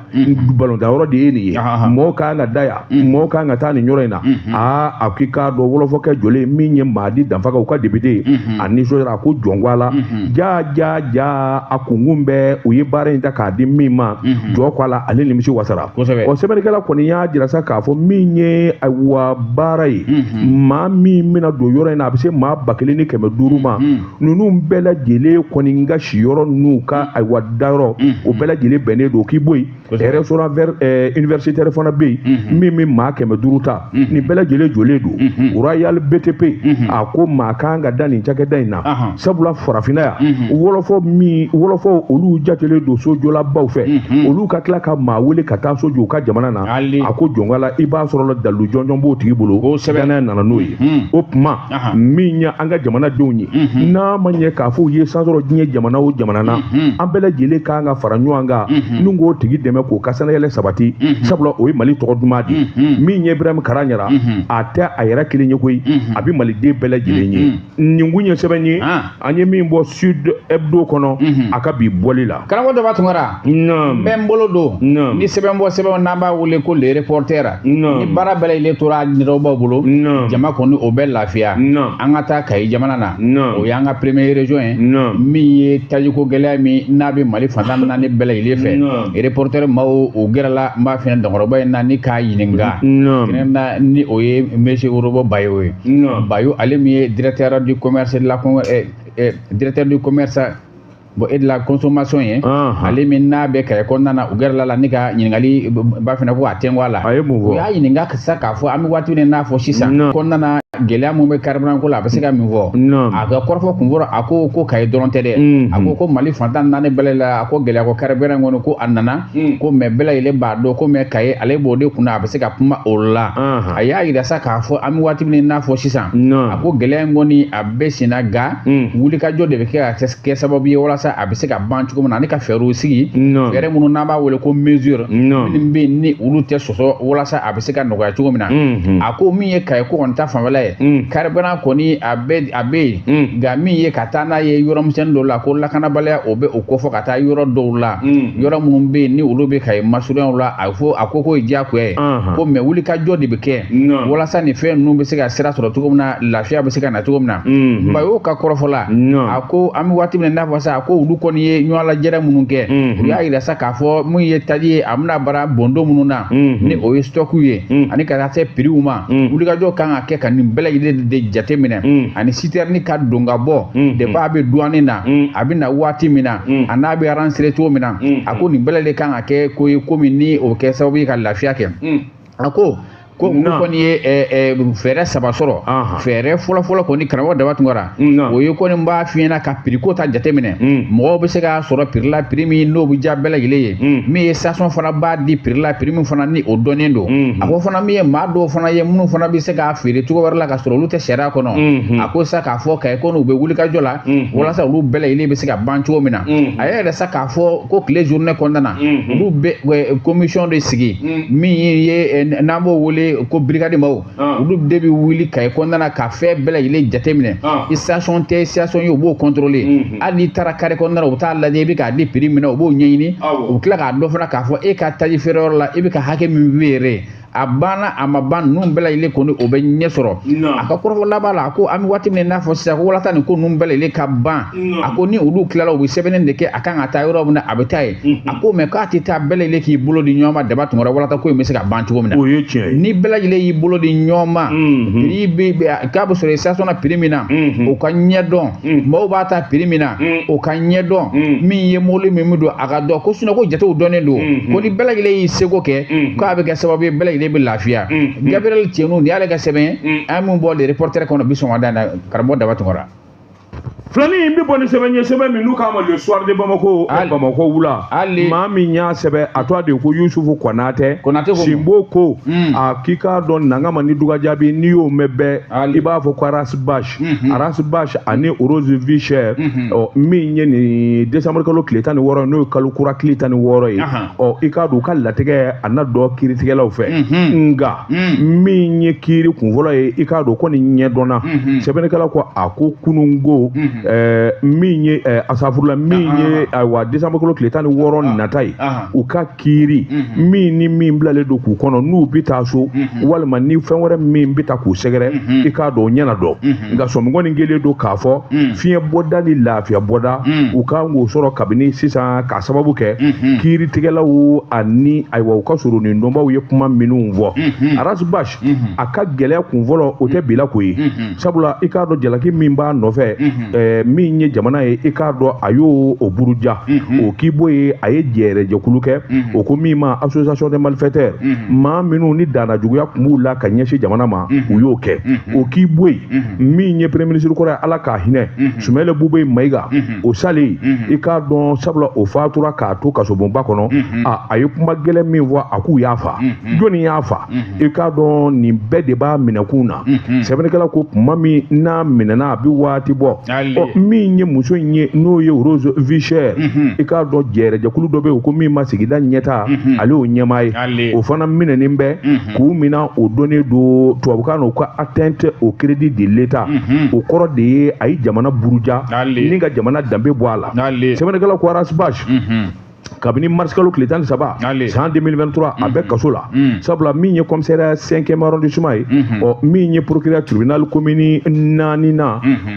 A: balontan yɔrɔ de ye nin ye mɔgɔw kan ka da yan mɔgɔw kan ka taa nin yɔrɔ in na aa a k'i k'a dɔn wɔlɔfɔkɛ jɔlen min ye Madi Danfaga u ka député a nisɔndiyara a ko jɔnko la ja ja ja a kunkun bɛɛ u ye baara in ta k'a di min ma jɔ ko a la ale nimisi wasara ɔ sɛbɛnnikɛla kɔni y'a jira sa k'a fɔ min ye ayiwa baara ye maa min bɛna don yɔrɔ in na a bɛ se maa 1500 ma ninnu bɛɛ lajɛlen kɔni ka siyɔrɔ n'u ka ayiwa dayɔrɔ o bɛɛ lajɛlen bɛnnen don k'i bɔ yen restaurant universitaire fana bɛ yen min bɛ maa 500 ta nin bɛɛ lajɛlen jɔlen don Royal BTP a ko maa kan ka da nin cakɛda in na sabula farafinna yan wɔlɔfɔ olu jatelen don sojɔlabaw fɛ olu ka tila ka maa wele ka taa so jɔ u ka jamana na a ko jɔnka la i b'a sɔrɔ la dalilu jɔnjɔn b'o tigi bolo danaya nana n'o ye o tuma min ye an ka jamanadenw ye n'a ma ɲɛ k'a fɔ u ye san sɔrɔ diɲɛ jamana o jamana na an bɛɛ lajɛlen kan ka fara ɲɔgɔn kan n'u k'o tigi dɛmɛ dɛmɛ k'o ka sanayɛlɛ sabati sabula o ye Mali tɔgɔ duman di min ye Ibrahim Karaɲara a tɛ a yɛrɛ kelen ye koyi a bɛ maliden bɛɛ lajɛlen ye nin kun ye sɛbɛn ye an ye min bɔ Sud Hebdo kɔnɔ a ka bi bɔli la
B: karamɔgɔ Daba Tunkara n bɛ n bolo don ni sɛbɛn bɔ sɛbɛn n'an b'a wele ko le reporter ni baara bɛɛ lajɛlen tora ɲɛdɔnbaw bolo jama kɔni o bɛ lafiya an ka taa Kayi jamana na o y'an ka première région ye min ye tajiko gɛlɛya min n'a bɛ Mali fantan naani bɛɛ lajɛlen fɛ reporter maaw o gɛrɛla n b'a f'i ɲɛna dɔgɔtɔrɔba in na ni k'a ɲininka kɛnɛ ni o ye monsieur Worobo Bayo ye Bayo ale min ye directeur du commerce de la directeur du commerce bon et de la consommation ye ale min n'a bɛ Kayi kɔnɔna na u gɛrɛla la ni ka ɲininkali ba fana ko a tɛnku a la u y'a ɲininka sisan k'a fɔ an bɛ waati min n'a fɔ sisan kɔnɔna na gɛlɛya mun bɛ carburant ko la a bɛ se ka min fɔ a ka kɔrɔfɔ kun fɔlɔ a ko ko Kayi dɔrɔn tɛ dɛ a ko ko Mali fantan naani bɛɛ la a ko gɛlɛya ko carburant kɔni ko a nana ko mais bɛɛ lajɛlen b'a dɔn ko mais Kayi ale b'o de kunna a bɛ se ka kuma o la a y'a yira sa k'a fɔ an bɛ waati min n'a fɔ sisan a ko gɛlɛya in kɔni a bɛ senna nka wulikajɔ de bɛ kɛ ka kɛ sababu ye walasa a bɛ se ka ban cogo min na ani ka fɛɛrɛw sigi fɛɛrɛ minnu n'an b'a wele ko mesure minnu bɛ yen ni olu tɛ sɔsɔ walasa a bɛ se ka nɔgɔya cogo min na a ko min ye Kayi ko kɔni ta fanfɛla ye carburant kɔni a bɛ yen nka min ye ka taa n'a ye yɔrɔ misɛnnin dɔw la ko lakanabaliya o bɛ o kofɔ ka taa yɔrɔ dɔw la yɔrɔ minnu bɛ yen ni olu bɛ Kayi masurunyaw la a fɔ a ko k'o ye diyagoya ye ko mais wulikajɔ de bɛ kɛ walasa nin fɛn ninnu bɛ se ka sira sɔrɔ cogo min na lafiya bɛ se ka na cogo min na Bayo ka kɔrɔfɔ la a ko an bɛ waati min na n'a fɔ sa a ko olu kɔni ye ɲɔgɔn lajɛrɛ minnu kɛ u y'a yira sa k'a fɔ mun ye taji ye a bɛna baara bondo minnu na ni o ye stock ye ani ka taa se prix ma wulikajɔ kan ka kɛ ka nin bɛɛ lajɛlen de jate minɛ ani citerne ka don ka bɔ depuis a bɛ douane na a bɛ na waati min na a n'a bɛ renseigner cogo min na a ko nin bɛɛ lajɛlen kan ka kɛ ko ye ko min ni o bɛ kɛ sababu ye ka lafiya kɛ a ko ko olu kɔni ye fɛɛrɛ saba sɔrɔ fɛɛrɛ fɔlɔ-fɔlɔ kɔni karamɔgɔ Daba Tunkara o ye kɔni n b'a f'i ɲɛna ka prix ko ta jateminɛ mɔgɔw bɛ se k'a sɔrɔ prix la prix min n'o bɛ diya bɛɛ lajɛlen ye min ye station fana b'a di prix la prix min fana ni o dɔnnen don a ko fana min ye maa dɔw fana ye minnu fana bɛ se k'a feere cogo wɛrɛ la ka sɔrɔ olu tɛ sariya kɔnɔ a ko sa k'a fɔ Kayi ko n'u bɛ wulikajɔ la walasa olu bɛɛ lajɛlen bɛ se ka ban cogo min na a yɛrɛ sa k'a fɔ ko tile journée kɔnɔna na olu bɛ commission de sigi min ye n'an b'o wele ko brigade maaw olu de bɛ wuli Kayi kɔnɔna na ka fɛn bɛɛ lajɛlen jateminɛ station tɛ station ye u b'o contrôler hali n'i taara carré kɔnɔna na u bɛ taa lajɛ i bɛ k'a di prix min na u b'o ɲɛɲini u bɛ tila k'a dɔn fana k'a fɔ e ka taji feereyɔrɔ la i bɛ ka hakɛ min feere a banna a ma ban ninnu bɛɛ lajɛlen kɔni o bɛ ɲɛ sɔrɔ a ka kɔrɔfɔ laban la a ko an bɛ waati min n'a fɔ sisan ko walasa nin ko ninnu bɛɛ lajɛlen ka ban a ko ni olu tilala u bɛ sɛbɛnni de kɛ a kan ka taa yɔrɔ min na a bɛ taa yen a ko mais k'a tɛ taa bɛɛ lajɛlen k'i bolo di ɲɔgɔn ma Daba Tunkara walasa ko in bɛ se ka ban cogo min na o
A: ye tiɲɛ ye
B: ni bɛɛ lajɛlen y'i bolo di ɲɔgɔn ma prix bɛ k'a bɛ sɔrɔ station na prix min na o ka ɲɛ dɔn maaw b'a ta prix min na o ka ɲɛ dɔn min ye mobili min bɛ don a ka dɔn ko sinon ko jatew dɔnnen don ko ni bɛɛ lajɛlen y'i seko kɛ k'a bɛ kɛ sababu ye bɛɛ lajɛlen bɛ lafiya Gabriel Tienu nin y'ale ka sɛbɛn an min bɔ le reporter kɔnɔ bi sɔgɔmada in na karamɔgɔ Daba Tunkara
A: filanin in bɛ bɔ ni sɛbɛn ye sɛbɛn min n'u k'a ma le soir de Bamako Bamako wula maa min y'a sɛbɛn a tɔgɔ de ko Yusufu Konatɛ Sinbo ko a k'i k'a dɔn Nangama ni Dugajabi n'i y'o mɛn bɛɛ i b'a fɔ ko Arasbash Arasbash ani Rose Vischer ɔ min ye nin décembre kalo tile 16 n'o ye kalo kura tile 16 ye ɔ i k'a dɔn u ka latigɛ a na dɔn kiiritigɛlaw fɛ nka min ye kiiri kunfɔlɔ ye i k'a dɔn ko nin ɲɛdɔnna sɛbɛnnikɛla ko a ko kununko min ye asafurula min ye ayiwa décembre kalo tile 16 nata ye u ka kiiri min ni min bilalen don k'u kɔnɔ n'u bɛ taa so walima ni fɛn wɛrɛ min bɛ taa k'u sɛgɛrɛ i k'a dɔn o ɲɛna dɔn nka sɔmikɔni kelen don k'a fɔ fiɲɛ bɔda ni lafiya bɔda u kan k'o sɔrɔ kabini sisan k'a sababu kɛ kiiritigɛlaw ani ayiwa u ka surun ni dɔnbaw ye kuma minnu fɔ Arasbash a ka gɛlɛya kunfɔlɔ o tɛ bila ko ye sabula i k'a dɔn jalaki min b'a nɔfɛ min ye jamana ye i k'a dɔn a y'o o buruja o k'i bɔ ye a ye jɛrɛjɛkulu kɛ o ko min ma association des malfaiteurs maa minnu ni danna juguya tun b'u la ka ɲɛsin jamana ma u y'o kɛ o k'i bɔ yen min ye premier ministre kɔrɔ ye Ala k'a hinɛ Sumayila Bubeye Mayiga o salen i k'a dɔn sabula o fatura k'a to kasobonba kɔnɔ a ye kuma gɛlɛn min fɔ a k'u y'a fa jɔnni y'a fa i k'a dɔn nin bɛɛ de b'a minɛkun na sɛbɛnnikɛla ko kuma min n'a minɛna a bɛ waati bɔ Ɔ min ye muso in ye n'o ye Rose Vichère i k'a dɔn jɛrɛjɛkulu dɔ bɛ yen ko min ma sigida ɲɛta ale y'o ɲɛmaa ye o fana minɛnen bɛ k'u minɛ o donnen don tubabukan na u ka atteinte au crédit de l'État o kɔrɔ de ye a ye jamana buruja ni ka jamana danbe bɔ a la. Sɛbɛnnikɛla ko Ras Bath kabini mars kalo tile 13 san 2023 a bɛ kaso la sabula min ye commissariat 5e arrondissement ye ɔ min ye procureur tribunal commune 4nan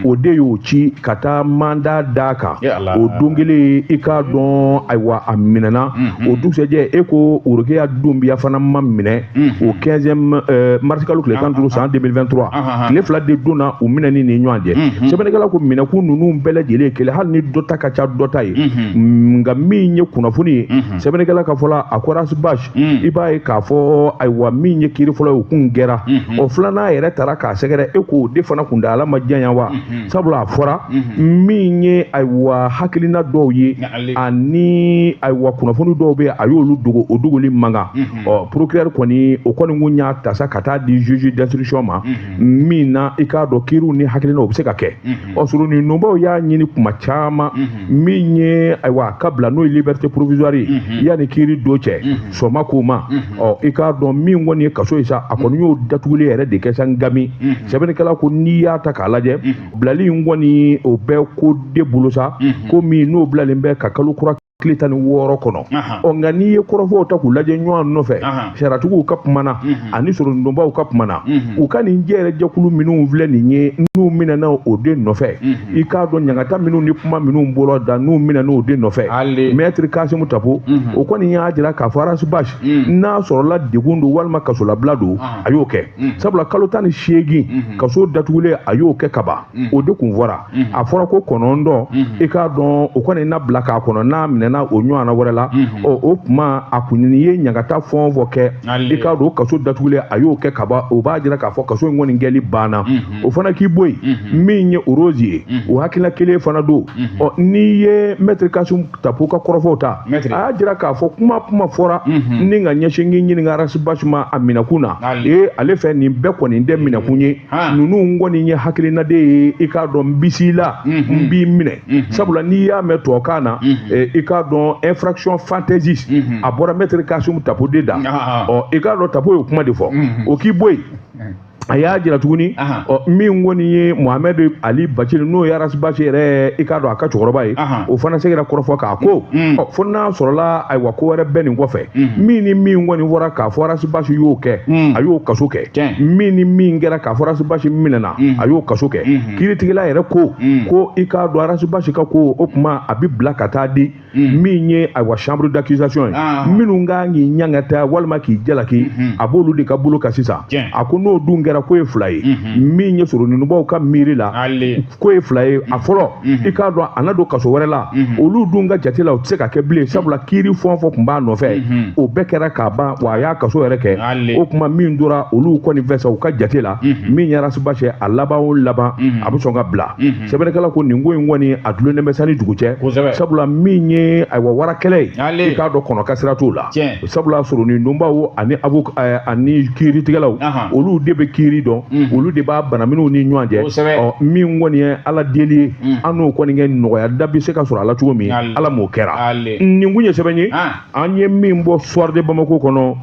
A: o de y'o ci ka taa mandat d'a kan o don kelen i k'a dɔn ayiwa a minɛna o dugusɛjɛ e ko Orokiya Dunbiya fana ma minɛ o 15e mars kalo tile 15 san 2023 tile 2 de donna u minɛni ni ɲɔgɔn cɛ. Sɛbɛnnikɛla ko minɛkun ninnu bɛɛ lajɛlen kelen hali ni dɔ ta ka ca dɔ ta ye nka min ye kunnafoni ye sɛbɛnnikɛla ka fɔ la a ko Ras Bath i b'a ye k'a fɔ ayiwa min ye kiiri fɔlɔ ye o kun kɛra o filanan yɛrɛ taara k'a sɛgɛrɛ e k'o de fana kun da ala ma janya wa sabula a fɔra min ye ayiwa hakilina dɔw ye ani ayiwa kunnafoni dɔw bɛ a y'olu dogo o dogoli man kan. Ɔ procureur kɔni o kɔni kun y'a ta sa ka taa di juge d'instruction ma min na i k'a dɔn kiiriw ni hakilina o bɛ se ka kɛ. Ɔ suruni nunbaw y'a ɲini kuma caman min ye ayiwa a ka bila n'o ye liberté provisoire ye yanni kiiri don cɛ sɔma k'o ma. Ɔ i k'a dɔn min kɔni ye kaso ye sa a kɔni y'o datuguli yɛrɛ de kɛ sa ngami. Sɛbɛnnikɛla ko n'i y'a ta k'a lajɛ bilali in kɔni o bɛɛ ko de bolo sa ko min n'o bilalen bɛ ka kalo kura tile 16 kɔnɔ. Ɔ nka n'i ye kɔrɔfɔw ta k'u lajɛ ɲɔgɔn nɔfɛ sariyatigiw ka kuma na ani soronidonbaw ka kuma na u ka nin jɛrɛjɛkulu minnu filɛ nin ye n'u minɛna o de nɔfɛ i k'a dɔn ɲangata minnu ni kuma minnu bɔra da n'u minɛna o de nɔfɛ. Maître Kasimu Tapo o kɔni y'a jira k'a fɔ Ras Bath n'a sɔrɔla degun don walima kasolabila don a y'o kɛ sabula kalo 18 kaso datugulen a y'o kɛ kaban o de kun fɔra a fɔra ko 9 i k'a dɔn o kɔni na bila k'a kɔnɔ n'a minɛna o ɲɔgɔnna wɛrɛ la. Ɔ o kuma a kun ye ɲangata fɛn o fɛn kɛ i k'a dɔn o kaso datugulen a y'o kɛ kaban o b'a jira k'a fɔ kaso in kɔni kɛli banna o fana k'i bɔ yen. Min ye Rose ye o hakilina kelen fana don. Ɔ n'i ye maître Kasimu Tapo ka kɔrɔfɔw ta a y'a jira k'a fɔ kuma fɔra ni ka ɲɛsin k'i ɲininka Ras Bath ma a minɛkun na ee ale fɛ nin bɛɛ kɔni tɛ minɛkun ye ninnu kɔni ye hakilina de ye i k'a dɔn n bisi la n b'i minɛ sabula n'i y'a mɛn tubabukan na i k'a dɔn infraction fantaisiste a bɔra maître Kasimu Tapo de da. Ɔ i k'a dɔn Tapo y'o kuma de fɔ o k'i bɔ yen. A y'a jira tuguni ɔ min kɔni ye Mohamed Ali Bacili n'o ye Ras Bath yɛrɛ i k'a dɔn a ka cɛkɔrɔba ye o fana seginna kɔrɔfɔ k'a ko ɔ fo n'a sɔrɔla ayiwa ko wɛrɛ bɛ nin kɔfɛ min ni min kɔni fɔra k'a fɔ Ras Bath y'o kɛ a y'o kaso kɛ min ni min kɛra k'a fɔ Ras Bath minɛna a y'o kaso kɛ. Kiiritigɛla yɛrɛ ko i k'a dɔn Ras Bath ka ko o kuma a bɛ bila ka taa di min ye ayiwa chambre d'accusation ye minnu kan k'i ɲangata walima k'i jalaki a b'olu de ka bolo kan sisan. A ko n'o dun kɛra ko ye fila ye min ye soroninbaw ka miiri la ko ye fila ye a fɔlɔ i k'a dɔn a na don kaso wɛrɛ la olu dun ka jate la o tɛ se ka kɛ bilen sabula kiiri fɛn o fɛn tun b'a nɔfɛ o bɛɛ kɛra k'a ban wa a y'a kaso yɛrɛ kɛ o kuma min tora olu kɔni fɛ sa u ka jate la min ye Ras Bath a laban o laban a bɛ sɔn ka bila. Sɛbɛnnikɛla ko nin ko in kɔni a dulonnen bɛ sanni dugu cɛ sabula min ye ayiwa wara kɛlɛ ye i k'a dɔn kɔnɔ ka sira t'o la sabula soronidonbaw ani ani kiiritigɛlaw olu de bɛ kiiri dɔn olu de b'a bana minnu ni ɲɔgɔn cɛ. Ɔ min kɔni ye ala deli ye an n'o kɔni kɛ nɔgɔya da bɛ se ka sɔrɔ a la cogo min ala m'o kɛra. Nin kun ye sɛbɛn ye an ye min bɔ Soir de Bamako kɔnɔ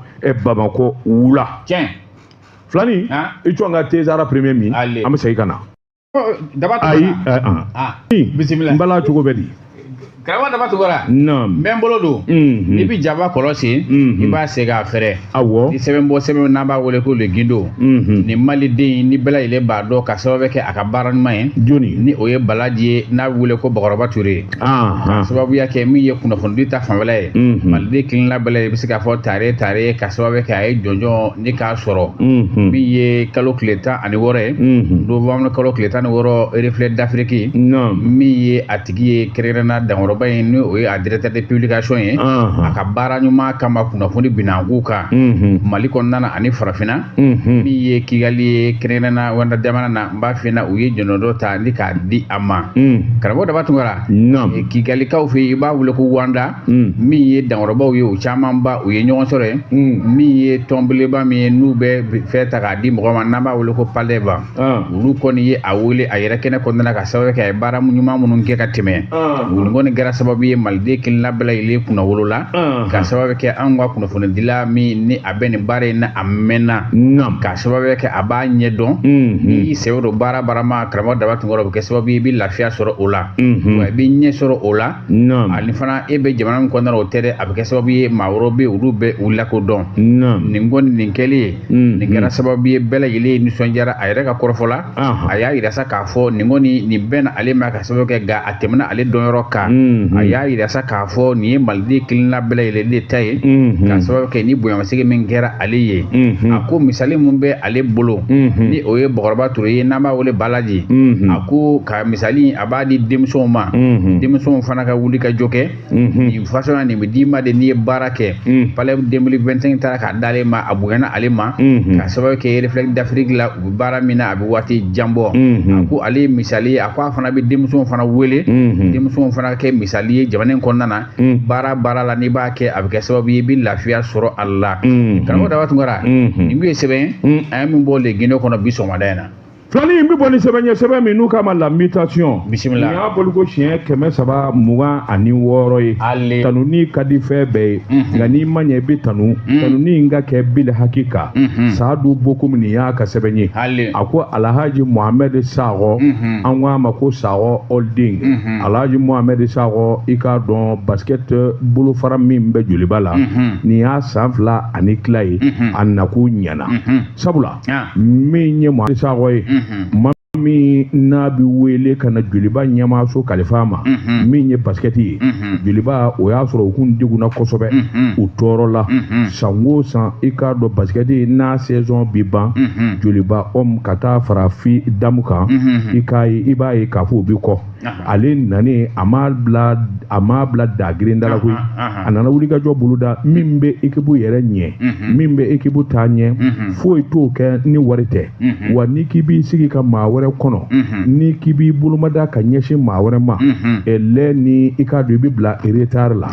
A: Bamakɔ wula filani i jɔ an ka Tezara premier min an bɛ segin ka na. Ayi bisimila n bala cogo bɛ di
B: Karamɔgɔ Daba Tunkara.
A: Naam.
B: N bɛ n bolo don. N'i bɛ jaba kɔlɔsi. I b'a segin a fɛrɛ.
A: Awɔ.
B: Ni sɛbɛn bɔ sɛbɛn n'an b'a wele ko le Guindo. Ni Maliden ni bɛɛ lajɛlen b'a dɔn ka sababu kɛ a ka baara ɲuman ye.
A: Jɔnni.
B: Ni o ye Balaji ye n'a bɛ wele ko Bakɔrɔba Ture. Sababuya kɛ min ye kunnafonidi ta fanfɛla ye. Maliden kelenna bɛɛ lajɛlen bɛ se k'a fɔ tare ka sababu kɛ a ye jɔnjɔn ni k'a sɔrɔ. Min ye kalo tile 16 ye. Novembre kalo tile 16 Reflet d'Afrique.
A: Naam.
B: Min ye a tigi ye kɛrɛnkɛrɛnnenya dankɔrɔ cɛkɔrɔba in ni o ye a directeur de publication ye a ka baara ɲuman kama kunnafoni binanku kan Mali kɔnɔna na ani farafinna min ye Kigali ye kɛrɛnkɛrɛnnenya Rwanda jamana na n b'a f'i ɲɛna u ye jɔnjɔn ta ni k'a di a ma karamɔgɔ Daba Tunkara Kigalikaw fɛ yen i b'a wele ko Rwanda min ye dankɔrɔbaw ye u camanba u ye ɲɔgɔn sɔrɔ yen min ye tɔnbeleba min ye n'u bɛ fɛn ta k'a di mɔgɔ ma n'an b'a wele ko Palɛba olu kɔni ye a wele a yɛrɛ kɛnɛ kɔnɔna na ka sababu kɛ a ye baara ɲuman minnu kɛ ka tɛmɛ olu kɔni kɛra sababu ye maliden kelenna bɛɛ lajɛlen kunna wolola ka sababu kɛ anw ka kunnafonidila min ni a bɛ nin baara in na a mɛnna ka sababu kɛ a b'a ɲɛdɔn n'i y'i sɛbɛ don baara baara ma karamɔgɔ Daba Tunkara o bɛ kɛ sababu ye i bɛ lafiya sɔrɔ o la wa i bɛ ɲɛ sɔrɔ o la ani fana e bɛ jamana min kɔnɔna na o tɛ dɛ a bɛ kɛ sababu ye maa wɛrɛw bɛ yen olu bɛ u lakodɔn nin kɔni nin kɛlen ye nin kɛra sababu ye bɛɛ lajɛlen nisɔndiyara a yɛrɛ ka kɔrɔfɔ la a y'a yira sa k'a fɔ nin kɔni nin bɛnna ale ma ka sababu kɛ nka a tɛmɛna ale dɔnyɔrɔ kan a y'a yira sa k'a fɔ nin ye maliden kelenna bɛɛ lajɛlen de ta ye ka sababu kɛ ni bonyamasegin min kɛra ale ye a ko misali min bɛ ale bolo ni o ye Bakɔrɔba Ture ye n'an b'a wele Balaji a ko ka misali a b'a di denmisɛnw ma denmisɛnw fana ka wuli ka jɔ kɛ nin façon nin bɛ d'i ma de n'i ye baara kɛ Palais 2025 taara k'a d'ale ma a bonyana ale ma ka sababu kɛ Reflet d'Afrique la u bɛ baara min na a bɛ waati jan bɔ a ko ale ye misali ye a ko a fana bɛ denmisɛnw fana wele denmisɛnw fana kɛ misali ye jamana in kɔnɔna na baara baara la n'i b'a kɛ a bɛ kɛ sababu ye i bɛ lafiya sɔrɔ a la karamɔgɔ Daba Tunkara nin kun ye sɛbɛn an ye min bɔ Le Guinée kɔnɔ bi sɔgɔmada in na.
A: Filanin in bɛ bɔ ni sɛbɛn ye sɛbɛn min n'u k'a ma la mutation
B: bisimila
A: nin y'a boliko siɲɛ 326 ye tanuni ka di fɛn bɛɛ ye nka n'i ma ɲɛ i bɛ tanu tanuni in ka kɛ bil hakika Saadu Bokum nin y'a ka sɛbɛn ye a ko Alhaji Mohamed Sakɔ an ko a ma ko Sakɔ Holding Alhaji Mohamed Sakɔ i k'a dɔn basket bolofara min bɛ Joliba la nin y'a san 2 ani tila ye a nakun ɲɛna sabula min ye Mohamed Sakɔ ye maa min n'a bɛ wele ka na Joliba ɲɛmaaso kalifa ma min ye basikɛti ye Joliba o y'a sɔrɔ u kun degunna kosɛbɛ u tɔɔrɔ la san o san i k'a dɔn basikɛti n'a saison bi ban Joliba homme ka taa fara fille dame kan i k'a ye i b'a ye k'a fɔ u bi kɔ ale nanen a m'a bila dagirin da la koyi a nana wulikajɔ boloda min bɛ ekipu yɛrɛ ɲɛ min bɛ ekipu taa ɲɛ foyi t'o kɛ ni wari tɛ wa n'i k'i b'i sigi ka maa wɛrɛ kɔnɔ n'i k'i b'i bolomada ka ɲɛsin maa wɛrɛ ma lɛ ni i k'a dɔn i bɛ bila retard la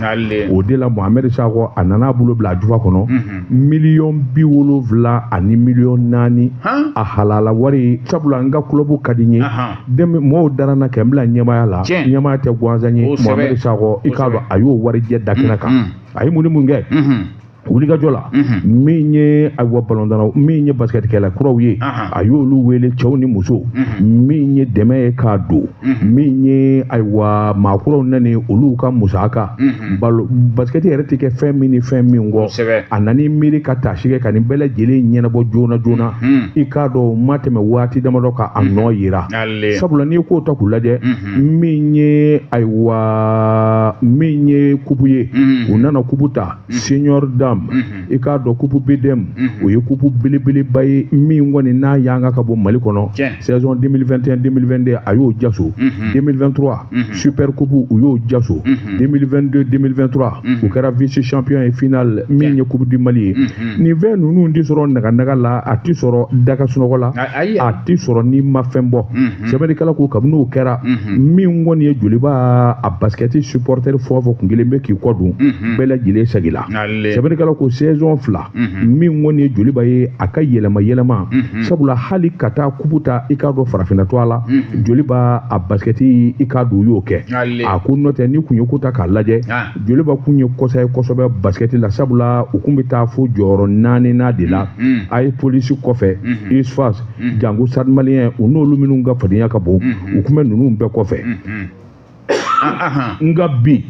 A: o de la Mohamed Sakɔ a nana a bolo bila a jufa kɔnɔ 70 miliyɔn 4 miliyɔn a halala wari sabula n ka kulɔbu ka di n ye mɔgɔw dara n na kɛ n bila ɲɛmaaya la ɲɛmaaya tɛ gansan ye Mohamed Sakɔ i k'a dɔn a y'o warijɛ da kɛnɛ kan a ye mun ni mun kɛ wulikajɔ la min ye ayiwa balontannaw min ye basikɛtikɛla kuraw ye a y'olu wele cɛw ni musow min ye dɛmɛ ye k'a don min ye ayiwa maa kuraw nani olu ka musaka basikɛti yɛrɛ tɛ kɛ fɛn min ni fɛn min kɔ a nana miiri ka taasi kɛ ka nin bɛɛ lajɛlen ɲɛnabɔ joona joona i k'a dɔn o ma tɛmɛ waati damadɔ kan a nɔ yira sabula n'i ye kow ta k'u lajɛ min ye ayiwa min ye kupu ye u nana kupu ta senior dame i k'a dɔn kupu BDM o ye kupu belebeleba ye min kɔni n'a yanga ka bɔ Mali kɔnɔ saison 2021 2022 a y'o jaso 2023 super coupe u y'o jaso 2022 2023 u kɛra vice champion ye finale min ye coupe du Mali ye nin fɛn ninnu tɛ sɔrɔ naganaga la a tɛ sɔrɔ daga sunɔgɔ la a tɛ sɔrɔ n'i ma fɛn bɔ sɛbɛnnikɛla ko kabini o kɛra min kɔni ye Joliba a basket supporter fɛn o fɛn kun kelen bɛ k'i kɔ don bɛɛ lajɛlen seginna sɛbɛnnikɛla ko saison 2 min kɔni ye Joliba ye a ka yɛlɛma yɛlɛma sabula hali ka taa kupu ta i k'a dɔn farafinna to a la Joliba a basket i k'a dɔn u y'o kɛ a ko n'o tɛ ni kun ye ko ta k'a lajɛ Joliba kun ye kɔsa ye kosɛbɛ basket la sabula u kun bɛ taa fo jɔyɔrɔ 4nan de la a ye polisi kɔfɛ USFAS jango Stade Malien u n'olu minnu ka fadenya ka bon u kun bɛ ninnu bɛɛ kɔfɛ nka bi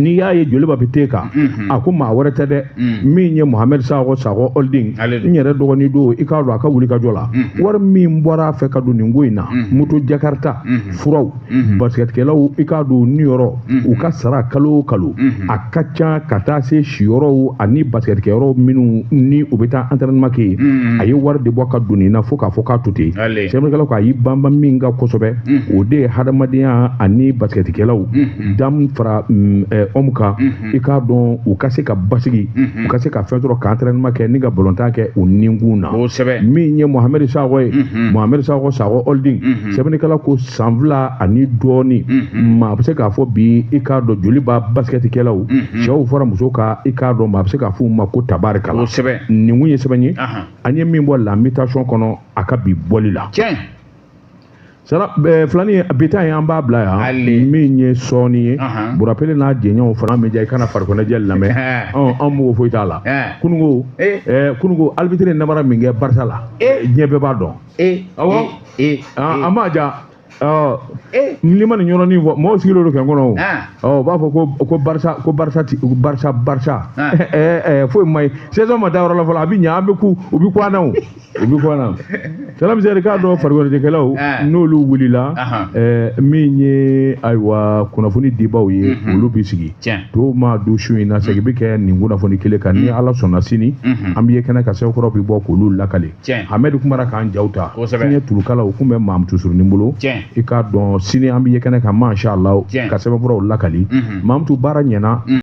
A: N'i y'a ye Joliba bɛ te kan, a ko maa wɛrɛ tɛ dɛ, min ye Mohamed Sakɔ Sakɔ Holding, n yɛrɛ dɔgɔnin don, i k'a dɔn a ka wuli ka jɔ la. Wari min bɔra a fɛ ka don nin ko in na, moto Jakarta, furaw, basketkɛlaw, i k'a dɔn niyɔrɔ, u ka sara kalo o kalo a ka ca ka taa se siyɔrɔw ani basketkɛyɔrɔ minnu ni u bɛ taa entraînement kɛ yen, a ye wari de bɔ ka don nin na fo k'a fɔ k'a to ten. Sɛbɛnnikɛlaw ko a y'i banban min kan kosɛbɛ, o de ye hadamadenya ani basketkɛlaw dam fara homme kan, i k'a dɔn u ka se ka basigi, u ka se ka fɛn sɔrɔ ka entraînement kɛ ni ka balontan kɛ u ninkun na. Min ye Mohamed Sakɔ ye, Mohamed Sakɔ Sakɔ Holding, sɛbɛnnikɛla ko san 2 ani dɔɔni, maa bɛ se k'a fɔ bi, i k'a dɔn Joliba basketkɛlaw, cɛw fara muso kan, i k'a dɔn maa bɛ se k'a fɔ u ma ko tabarikala. Nin kun ye sɛbɛn ye an ye min bɔ la mutation kɔnɔ a ka bi bɔli la. Sara filani bi ta ye an b'a bila yan, min ye sɔɔni ye Burapele n'a jɛɲɔgɔnw fana min diya i kana farikoloɲɛnajɛ lamɛn, an mago foyi t'a la. Kununko kununko arbitre namara min kɛ Barça la, diɲɛ bɛɛ b'a dɔn. Awɔ, an m'a ja n'i ma nin yɔrɔnin fɔ, mɔgɔw sigilen don kɛ n kɔnɔ o, u b'a fɔ ko Barça, ko Barça ti Barça, Barça foyi ma ɲi, saison ma taa yɔrɔ la fɔlɔ, a bɛ ɲɛ, an bɛ ku, u bɛ ku an na o, u bɛ ku an na. Salamisɛri k'a dɔn farikoloɲɛnajɛkɛlaw n'olu wulila, min ye ayiwa kunnafoni dibaw ye, olu bɛ sigi tɔw ma du su in na, segin bɛ kɛ nin kunnafoni kelen kan. Ni Ala sɔnna sini an bɛ ye kɛnɛ ka sɛbɛnkɔrɔ bɛ bɔ k'olu lakale. Hamɛdi Kumara k'an jaw ta, fiɲɛ turukalaw kun bɛ Mamutu Surunin bolo, i k'a dɔn sini an bɛ ye kɛnɛ kan, masha Allah, ka sɛbɛnfuraw lakali. Mamutu, baara ɲɛna.